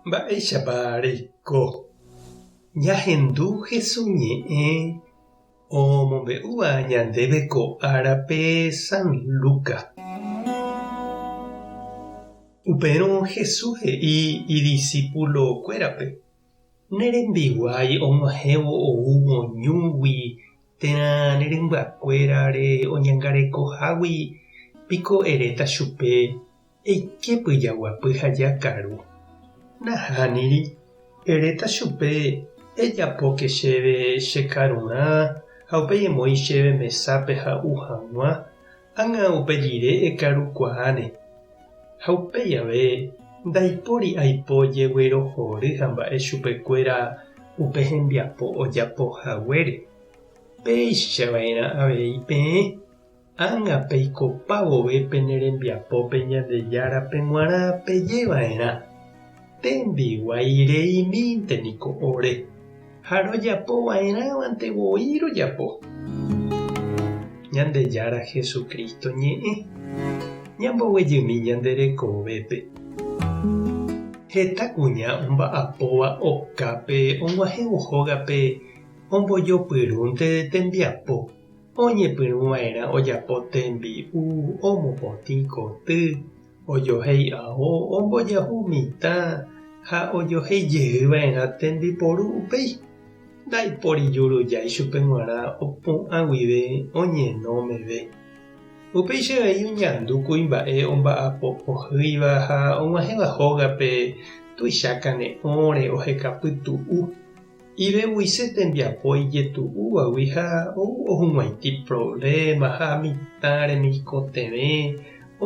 Mba'éichapa reiko? Ñahendu Jesús ñe'ẽ omombe'úva ñandéve ko árape San Lucas. Upérõ Jesús he'i idisípulo-kuérape, Ne rembiguái og̃uahẽvo oúvo ñúgui térã ne rymbakuérare oñangarekohágui piko eréta chupe Eike pyjaguapy ha jakaru. Nahániri, eréta chupe, Ejapóke chéve che karurã ha upéi emoĩ chéve mesápe ha'u hag̃ua, ág̃a upe rire ekarukuaáne. Ha upéi ave, ndaipóri aipo jeguerohory ha mba'e chupekuéra upe hembiapo ojapo haguére. Péicha va'erã avei peẽ. Ág̃a peikopa vove pene rembiapópe Ñandejárape g̃uarã peje va'erã, Tembiguái reimínte niko ore, ha rojapo va'erãvante voi rojapo. Ñandejára Jesucristo ñe'ẽ, ñamboguejymi ñande rekovépe. Heta kuña omba'apóva okápe og̃uahẽvo hógape ombojopyrúnte tembiapo. Oñepyrũva'erã ojapo tembi'u, omopotĩ koty, ojohéi ao, ombojahu mitã ha ojohéi jeyva'erã tembiporu upéi. Ndaipóri jurujái chupe g̃uarã opu'ã guive oñeno meve. Upéicha avei oñandu kuimba'e omba'apo pohýiva ha og̃uahẽva hógape tuicha kane'õre oheka pytu'u. Ivevuise tembiapo ijetu'úvagui ha ou ohug̃uaitĩ provléma ha mitã remikotevẽ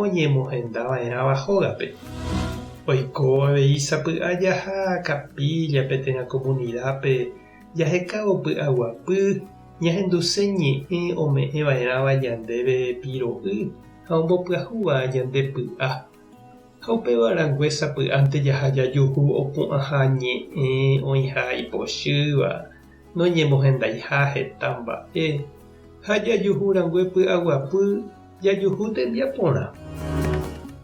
oñemohendava'erãva hógape. Oiko avei sapy'a jaha kapíllape térã komunidápe jahekávo py'aguapy, ñahenduse ñe'ẽ ome'ẽva'erãva ñandéve piro'y ha ombopyahúva ñande py'a. Ha upéva rangue sapy'ánte jaha jajuhu opu'ãha ñe'ẽ oĩha ipochýva, noñemohendaiha heta mba'e, ha jajuhu rangue py'aguapy jajuhu tembiaporã.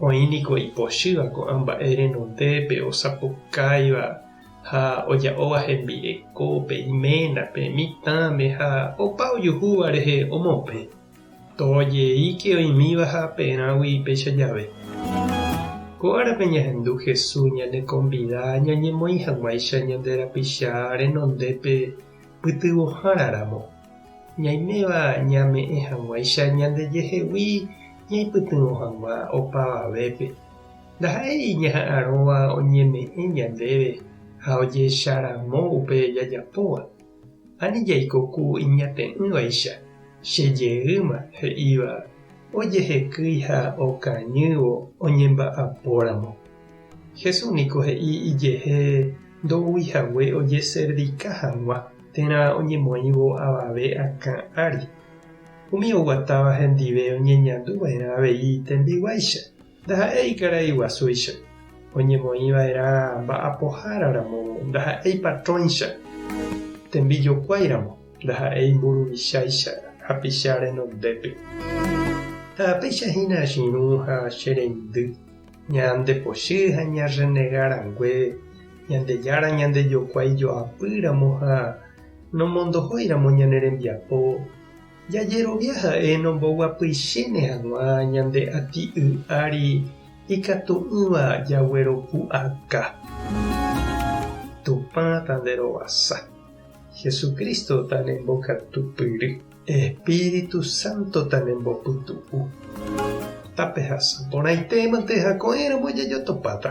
Oĩ niko ipochýva ko'ã mba'e renondépe osapukáiva ha oja'óva hembirekópe, iménape, mitãme ha opa ojuhúva rehe omopẽ. Tojeíke oĩmíva ha aperãgui péicha jave. Ko árape ñahendu Jesús ñanekonvida ñañemoĩ hag̃uáicha ñande rapicha renondépe pytyvõhára ramo, ñaiméva ñame'ẽ hag̃uáicha ñandejehegui ñaipytyvõ hag̃ua opavavépe. Ndaha'éi ñaha'arõva oñeme'ẽ ñandéve ha ojecharamo upe jajapóva. Ani jaiko ku iñate'ỹvaicha, che jeýma, he'íva, ojehekýi ha okañývo oñemba'apóramo. Jesús niko he'i ijehe ndoúi hague ojeservika hag̃ua térã oñemoĩvo avave akã ári. Umi oguatáva hendive oñeñandu va'erã avei tembiguáicha, ndaha'éi karai guasúicha. Oñemoĩ va'erã mba'apohára ramo ndaha'éi patróncha, tembijokuái ramo ndaha'éi mburuvicháicha hapicha renondépe. Ha péicha hína che irũ ha che reindy, ñandepochy ha ñarrenega rangue Ñandejára ñandejokuái joapy ramo ha nomondohói ramo ñane rembiapo, Jajerovia ha'e nomboguapyichéne hag̃ua ñande ati'y ári ikatu'ỹva jagueropu'aka. Tupã tanderovasa. Jesucristo tanembokatupyry. Espíritu Santo tanembopytu'u. Tapehasa porãitémante ha ko'ẽramo jajotopáta.